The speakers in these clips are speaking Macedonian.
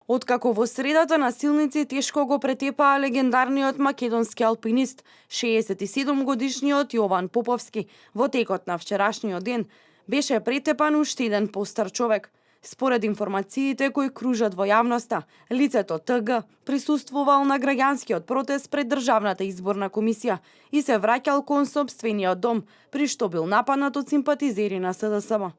Откако во средата насилници тешко го претепаа легендарниот македонски алпинист, 67 годишниот Јован Поповски, во текот на вчерашниот ден, беше претепан уште еден постар човек. Според информациите кои кружат во јавноста, лицето ТГ присуствувал на граѓанскиот протест пред Државната изборна комисија и се враќал кон сопствениот дом, при што бил нападнат од симпатизери на СДСМ.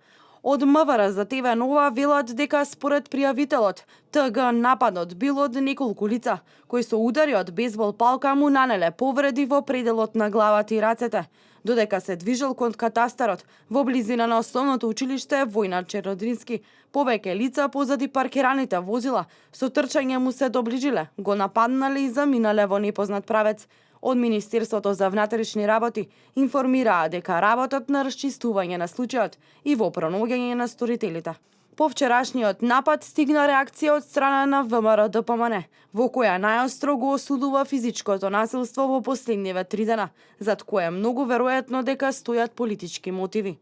Од МВР за ТВ Нова велат дека според пријавителот, ТГ нападот бил од неколку лица, кои со удари од бейсбол палка му нанеле повреди во пределот на главата и рацете, додека се движел кон катастарот во близина на основното училиште Војна Черодрински. Повеќе лица позади паркираните возила со трчање му се доближиле, го нападнале и заминале во непознат правец. Од Министерството за внатрешни работи информираа дека работат на расчистување на случајот и во пронаоѓање на сторителите. По вчерашниот напад стигна реакција од страна на ВМРО-ДПМН, во која најостро го осудува физичкото насилство во последниве 3 дена, зад кое многу веројатно дека стојат политички мотиви.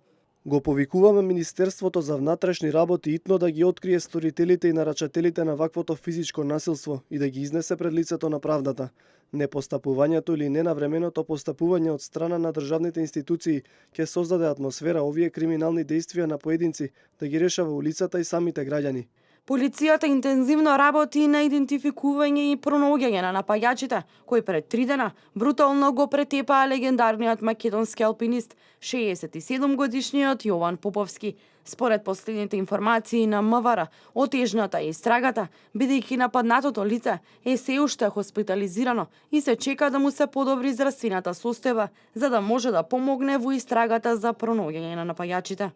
Го повикуваме Министерството за внатрешни работи итно да ги открие сторителите и нарачателите на ваквото физичко насилство и да ги изнесе пред лицето на правдата. Непостапувањето или ненавременото постапување од страна на државните институции ќе создаде атмосфера овие криминални дејствија на поединци да ги решава улицата и самите граѓани. Полицијата интензивно работи на идентификување и пронаоѓање на напаѓачите, кои пред 3 дена брутално го претепаа легендарниот македонски алпинист, 67 годишниот Јован Поповски. Според последните информации на МВР, отежната е истрагата, бидејќи нападнатото лице е се уште хоспитализирано и се чека да му се подобри здравствената состојба, за да може да помогне во истрагата за пронаоѓање на напаѓачите.